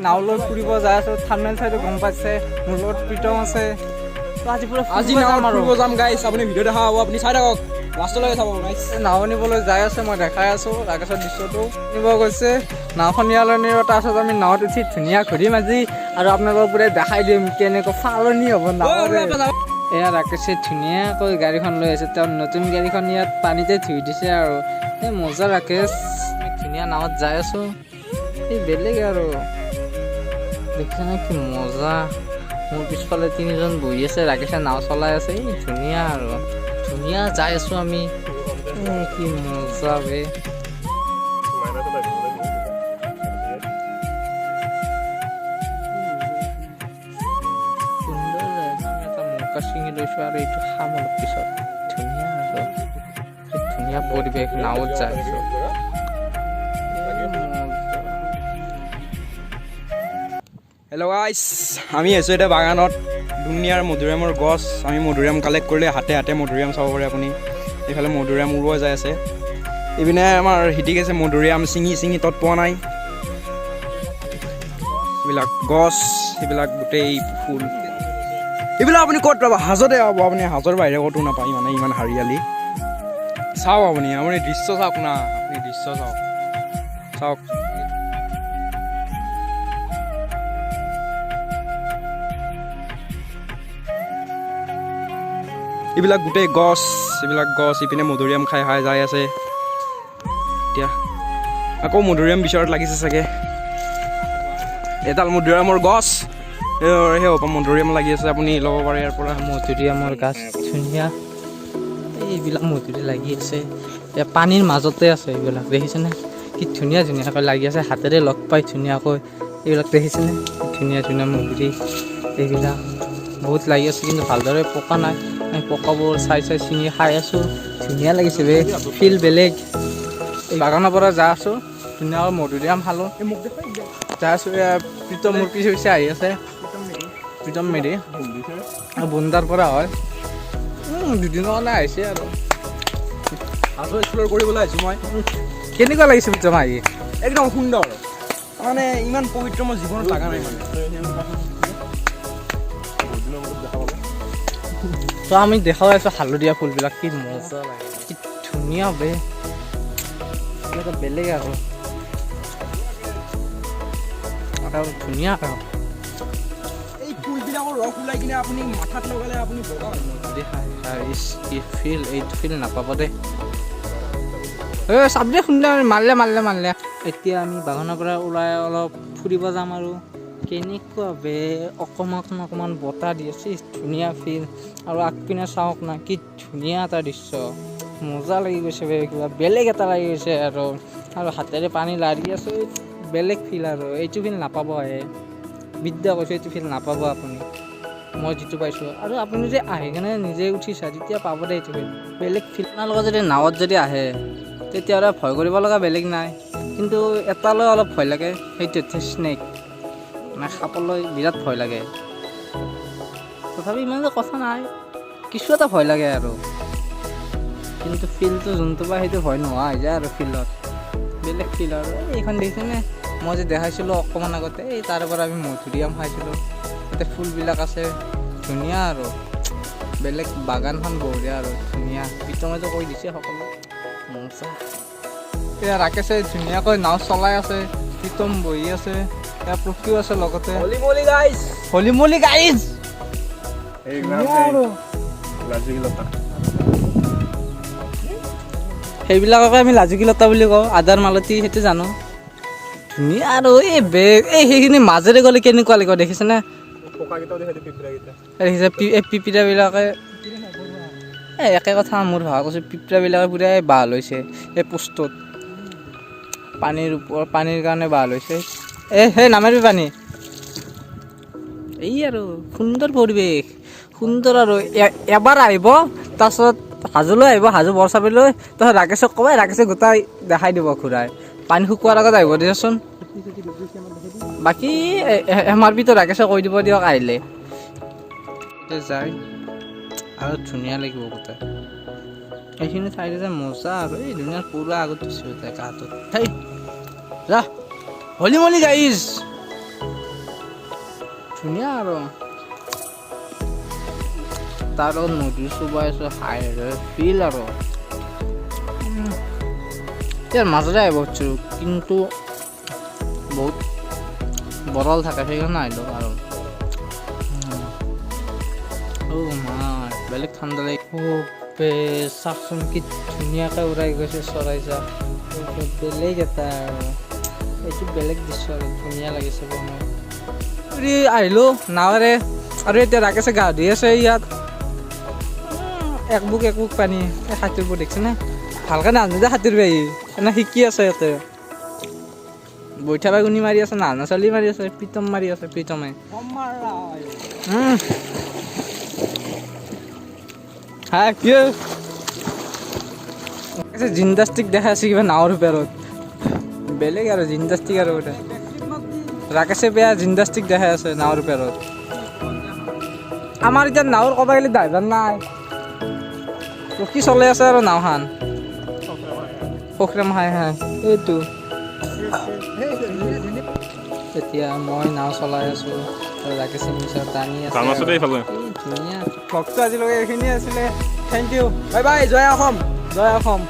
নাও লৈ ফুৰিব যাই আছোঁ। থাম্বনেইল চাইটো গম পাইছে, মোৰ লগত প্ৰীতম আছে। তো আজি পুৰা আজি ফুৰিব নাৱত যাম আৰু। ফুৰিব যাম গাইছ। আপুনি ভিডিঅ' দেখা পাব, আপুনি চাই থাকক, লাষ্টলৈকে চাব গাইছ। নাও নিবলৈ যাই আছে, মই দেখাই আছোঁ তাৰপিছত দৃশ্যটো। নিব গৈছে নাওখন ইয়ালৈ নিব, তাৰপিছত আমি নাৱত উঠি ধুনীয়া ঘূৰিম আজি আৰু আপোনালোকক পুৰা দেখাই দিম কেনেকুৱা ফালনি হ'ব নাৱৰে। এয়া ৰাকেশে ধুনীয়াকৈ গাড়ীখন লৈ আছে। তেওঁৰ নতুন গাড়ীখন ইয়াত পানীতে ধুই দিছে আৰু এই মজা ৰাকেশ। ধুনীয়া নাৱত যাই আছোঁ, এই বেলেগ আৰু। দেখিছেনে কি মজা? মোৰ পিছফালে তিনিজন বহি আছে, ৰাকেশে নাও চলাই আছে। এই ধুনীয়া আৰু ধুনীয়া যাই আছোঁ আমি। এই কি মজা বে! সুন্দৰ যাই আছোঁ আমি। এটা মৌকা ছিঙি লৈছোঁ আৰু এইটো খাম অলপ পিছত। ধুনীয়া আৰু কি ধুনীয়া পৰিৱেশ, নাৱত যাই আছোঁ। এই মজা। হেল্ল' গাইছ, আমি আছোঁ এতিয়া বাগানত। ধুনীয়াৰ মধুৰিআমৰ গছ। আমি মধুৰিআম কালেক্ট কৰিলে হাতে হাতে মধুৰিআম চাব পাৰে আপুনি। এইফালে মধুৰিআম উৰুৱাই যাই আছে। ইপিনে আমাৰ হিটিক আছে, মধুৰিআম ছিঙি ছিঙি তত পোৱা নাই। এইবিলাক গছ, এইবিলাক গোটেই ফুল। এইবিলাক আপুনি ক'ত পাব? হাজোতে পাব আপুনি, হাজোৰ বাহিৰে ক'তো নাপায়। মানে ইমান হাৰিয়ালি চাওক আপুনি। আপুনি দৃশ্য চাওক না, আপুনি দৃশ্য চাওক, চাওক। এইবিলাক গোটেই গছ, এইবিলাক গছ। ইপিনে মধুৰিআম খাই খাই যাই আছে। এতিয়া আকৌ মধুৰিআম বিচৰাত লাগিছে চাগে। এডাল মধুৰিআমৰ গছ, সেই মধুৰিআম লাগি আছে, আপুনি ল'ব পাৰে ইয়াৰ পৰা। মধুৰিআমৰ গাছ ধুনীয়া। এইবিলাক মধুৰি লাগি আছে, এয়া পানীৰ মাজতে আছে। এইবিলাক দেখিছেনে কি ধুনীয়া ধুনীয়াকৈ লাগি আছে, হাতেৰে লগ পাই ধুনীয়াকৈ। এইবিলাক দেখিছেনে কি ধুনীয়া ধুনীয়া মধুৰি? এইবিলাক বহুত লাগি আছে, কিন্তু ভালদৰে পকা নাই। আমি পকাবোৰ চাই চাই ছিঙি খাই আছোঁ। ধুনীয়া লাগিছে বে, ফিল বেলেগ। এই বাগানৰ পৰা যাই আছোঁ, ধুনীয়াকৈ মধুৰিআম খালোঁ, যাই আছোঁ। এয়া প্ৰীতম মোৰ পিছে পিছে আহি আছে, প্ৰীতম মেধি বোন্দাৰ পৰা হয়। দুদিনৰ কাৰণে আহিছে আৰু। হাজো এক্সপ্ল'ৰ কৰিবলৈ আহিছোঁ মই। কেনেকুৱা লাগিছে প্ৰীতম আহি? একদম সুন্দৰ, মানে ইমান পবিত্ৰ মোৰ জীৱনত লগা নাই মানে। তো আমি দেখাই আছোঁ হালধীয়া ফুলবিলাক, কি মজা লাগে, কি ধুনীয়া বে! কিবা এটা বেলেগ আৰু, আৰু ধুনীয়া আৰু। এই ফুলবিলাকৰ ৰস ওলাই কিনে আপুনি মাথাত লগালে আপুনি বগা হৈ যাব। মধুৰি খাই খাই, ইচ কি ফিল! এইটো ফিল নাপাব দেই। এ চাব দে, শুনিলে মাৰিলে মাৰিলে মাৰিলে। এতিয়া আমি বাগানৰ পৰা ওলাই অলপ ফুৰিব যাম আৰু। কেনেকুৱা বে, অকণমান অকণমান বতাহ দি আছে, ইচ, ধুনীয়া ফিল। আৰু আগপিনে চাওক না, কি ধুনীয়া এটা দৃশ্য, মজা লাগি গৈছে বে, কিবা বেলেগ এটা লাগি গৈছে আৰু। আৰু হাতেৰে পানী লাৰি আছোঁ, বেলেগ ফিল আৰু। এইটো ফিল নাপাব হে, বিদ্যা কৈছোঁ, এইটো ফিল নাপাব আপুনি, মই যিটো পাইছোঁ। আৰু আপুনি যদি আহি কেনে নিজে উঠিছা, তেতিয়া পাব দেই এইটো ফিল, বেলেগ ফিল। আপোনালোকে যদি নাৱত যদি আহে, তেতিয়াহ'লে ভয় কৰিব লগা বেলেগ নাই, কিন্তু এটালৈ অলপ ভয় লাগে, সেইটো হৈছে স্নেক, মানে সাপলৈ বিৰাট ভয় লাগে। তথাপি ইমান যে কথা নাই, কিছু এটা ভয় লাগে আৰু, কিন্তু ফিলটো যোনটো পায় সেইটো ভয় নোহোৱা হৈ যায় আৰু। ফিলত বেলেগ ফিল আৰু। এই এইখন দেখিছেনে, মই যে দেখাইছিলোঁ অকণমান আগতে, এই তাৰ পৰা আমি মধুৰিআম খাইছিলোঁ। তাতে ফুলবিলাক আছে ধুনীয়া আৰু বেলেগ। বাগানখন বঢ়িয়া আৰু ধুনীয়া। প্ৰীতমেতো কৈ দিছে সকলো, মজা। এতিয়া ৰাকেশে ধুনীয়াকৈ নাও চলাই আছে, প্ৰীতম বহি আছে, এতিয়া প্ৰকৃতিও আছে লগতে। হলি মলি গাইছ। হলি মলি গাইজ। আৰু সেইবিলাককে আমি লাজুকীলতা বুলি কওঁ, আদাৰ মালতী সেইটো জানো। ধুনীয়া আৰু এই বেগ, এই সেইখিনি মাজেৰে গ'লে কেনেকুৱা লাগিব দেখিছেনে? দেখিছে এই পিপিৰাবিলাকে, এই একে কথা মোৰ ভাষা কৈছোঁ, পিপৰাবিলাকে পূৰা বাহ লৈছে এই পোষ্টটোত, পানীৰ ওপৰত, পানীৰ কাৰণে বাহ লৈছে। এই সেই নামাৰিবি পানী। এই আৰু সুন্দৰ পৰিৱেশ, সুন্দৰ আৰু। এবাৰ আহিব, তাৰপিছত হাজোলৈ আহিব, হাজো বৰচাপিলৈ, তাৰপিছত ৰাকেশক ক'ব, ৰাকেশে গোটাই দেখাই দিব ঘূৰাই। পানী শুকোৱাৰ আগত আহিব দিয়াচোন। বাকী এম আৰ পিটো ৰাকেশে কৈ দিব দিয়ক আহিলে। এতিয়া যায় আৰু ধুনীয়া লাগিব গোটাই এইখিনি ঠাইতে যে মজা আৰু। এই ধুনীয়া পুৰা আগত থৈছোঁ তাই গাটোত। হেই যা, হলি মলি গাইজ। ধুনীয়া আৰু তাৰ লগত মধুৰি চোবাই আছোঁ, হাই ফিল আৰু। ইয়াৰ মাজতে আহিব খুজিছিলোঁ, কিন্তু বহুত বৰল থাকে, সেইকাৰণে আহিলোঁ আৰু। অ' মা, বেলেগ ঠাণ্ডা লাগে। অ' বে, চাওকচোন কি ধুনীয়াকৈ উৰাই গৈছে চৰাই জাক। এইটো বেলেগ এটা আৰু এইটো বেলেগ দৃশ্য আৰু ধুনীয়া লাগিছে বনাই। ফুৰি আহিলোঁ নাৱেৰে আৰু এতিয়া ৰাকেশে গা ধুই আছে ইয়াত। একবুক একবুক পানী। এই সাঁতুৰিব দেখিছেনে? ভালকৈ নাজানো দে সাঁতুৰিব, আহি এনে শিকি আছে। ইয়াতে বৈঠা বাগুনি মাৰি আছে, নাজনা ছোৱালী মাৰি আছে, প্ৰীতম মাৰি আছে প্ৰীতমে। হা, কি জিমনাষ্টিক দেখাই আছে কিবা নাৱৰ ওপৰত। বেলেগ আৰু জিমনাষ্টিক আৰু গোটেই ৰাকেশে বেয়া জিমনাষ্টিক দেখাই আছে নাৱৰ ওপৰত। আমাৰ এতিয়া নাৱৰ ক'ব গ'লে ড্ৰাইভাৰ নাই, ৰখি চলাই আছে আৰু নাওখন পখৰাম হাই হাই। এইটো এতিয়া মই নাও চলাই আছো আৰু ৰাকেশে মিছা টানি আছে। জান আছে দেই এইফালে। এই ধুনীয়া ভ্লগটো আজিলৈকে এইখিনিয়ে আছিলে। Thank U. Bye bye, Jay Assam. Jay Assam.